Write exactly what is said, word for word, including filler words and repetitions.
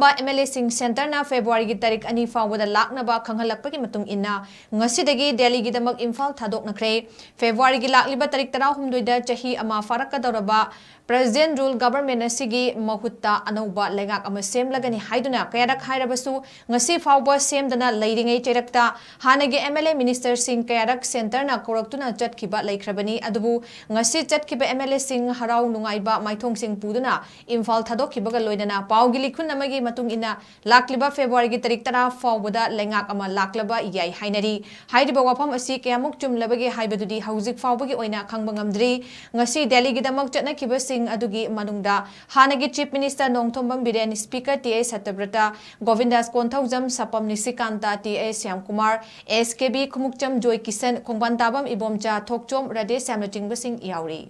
M L ꯑꯦꯁꯤꯡ ꯁꯦꯟꯇꯔꯅ ꯐꯦꯕ꯭ꯔꯨꯋꯥꯔꯤꯒꯤ ꯇꯥꯔꯤꯛ ꯑꯅꯤ ꯐꯥꯎꯕꯗ ꯂꯥꯛꯅꯕ ꯈꯪꯍꯜꯂꯛꯄꯒꯤ ꯃꯇꯨꯡ ꯏꯟꯅ ꯉꯁꯤꯗꯒꯤ ꯗꯦꯜꯂꯤꯒꯤꯗꯃꯛ ꯏꯝꯐꯥꯜ ꯊꯥꯗꯣꯛꯅꯈ꯭ꯔꯦ꯫ ꯐꯦꯕ꯭ꯔꯨꯋꯥꯔꯤꯒꯤ ꯂꯥꯛꯂꯤꯕ ꯇꯥꯔꯤꯛ ꯇꯔꯥꯍꯨꯝꯗꯣꯏꯗ ꯆꯍꯤ ꯑꯃ ꯐꯥꯔꯛꯀꯗꯧꯔꯕ ꯄ꯭ꯔꯦꯁꯤꯗꯦꯟ ꯔꯨꯜ ꯒꯚꯔꯟꯃꯦꯟ ꯑꯁꯤꯒꯤ ꯃꯍꯨꯠꯇ ꯑꯅꯧꯕ ꯂꯩꯉꯥꯛ ꯑꯃ ꯁꯦꯝꯂꯒꯅꯤ ꯍꯥꯏꯗꯨꯅ ꯀꯌꯥꯔꯛ ꯍꯥꯏꯔꯕꯁꯨ ꯉꯁꯤ ꯐꯥꯎꯕ ꯁꯦꯝꯗꯅ ꯂꯩꯔꯤꯉꯩ ꯆꯩꯔꯛꯇ ꯍꯥꯟꯅꯒꯤ ꯑꯦꯝ ꯑꯦꯜ ꯑꯦ ꯃꯤꯅꯤꯁꯇꯔꯁꯤꯡ ꯀꯌꯥꯔꯛ ꯁꯦꯟꯇꯔꯅ ꯀꯧꯔꯛꯇꯨꯅ ꯆꯠꯈꯤꯕ ꯂꯩꯈ꯭ꯔꯕꯅꯤ꯫ ꯑꯗꯨꯕꯨ ꯉꯁꯤ ꯆꯠꯈꯤꯕ ꯑꯦꯝ ꯑꯦꯜ ꯑꯦꯁꯤꯡ ꯍꯔꯥꯎ ꯅꯨꯡꯉꯥꯏꯕ ꯃꯥꯏꯊꯣꯡꯁꯤꯡ ꯄꯨꯗꯨꯅ ꯏꯝꯐꯥꯜ ꯊꯥꯗꯣꯛꯈꯤꯕꯒ ꯂꯣꯏꯅꯅ ꯄꯥꯎꯒꯤ ꯂꯤꯈꯨꯟ ꯑꯃꯒꯤ ꯃꯇꯨꯡ ꯏꯟꯅ ꯂꯥꯛꯂꯤꯕ ꯐꯦꯕ꯭ꯔꯨꯋꯥꯔꯤꯒꯤ ꯇꯥꯔꯤꯛ ꯇꯔꯥ ꯐꯥꯎꯕꯗ ꯂꯩꯉꯥꯛ ꯑꯃ ꯂꯥꯛꯂꯕ ꯌꯥꯏ ꯍꯥꯏꯅꯔꯤ꯫ ꯍꯥꯏꯔꯤꯕ ꯋꯥꯐꯝ ꯑꯁꯤ ꯀꯌꯥꯃꯨꯛ ꯆꯨꯝꯂꯕꯒꯦ ꯍꯥꯏꯕꯗꯨꯗꯤ ꯍꯧꯖꯤꯛ ꯐꯥꯎꯕꯒꯤ ꯑꯣꯏꯅ ꯈꯪꯕ ꯉꯝꯗ꯭ꯔꯤ꯫ ꯉꯁꯤ ꯗꯦꯜꯂꯤꯒꯤꯗꯃꯛ ꯆꯠꯅꯈꯤꯕꯁꯤꯡ ꯑꯗꯨꯒꯤ ꯃꯅꯨꯡꯗ ꯍꯥꯟꯅꯒꯤ chief minister Nongthombam Biren, speaker T A Satyabrata, Govindas Konthoujam, Sapam Nishikant, T A Shyamkumar, S K B Khumukcham, Joy Kishan, Khongbantabam Ibomcha, Thokchom ꯔꯥꯙꯦꯁ꯭ꯌꯥꯝꯅꯆꯤꯡꯕꯁꯤꯡ ꯌꯥꯎꯔꯤ꯫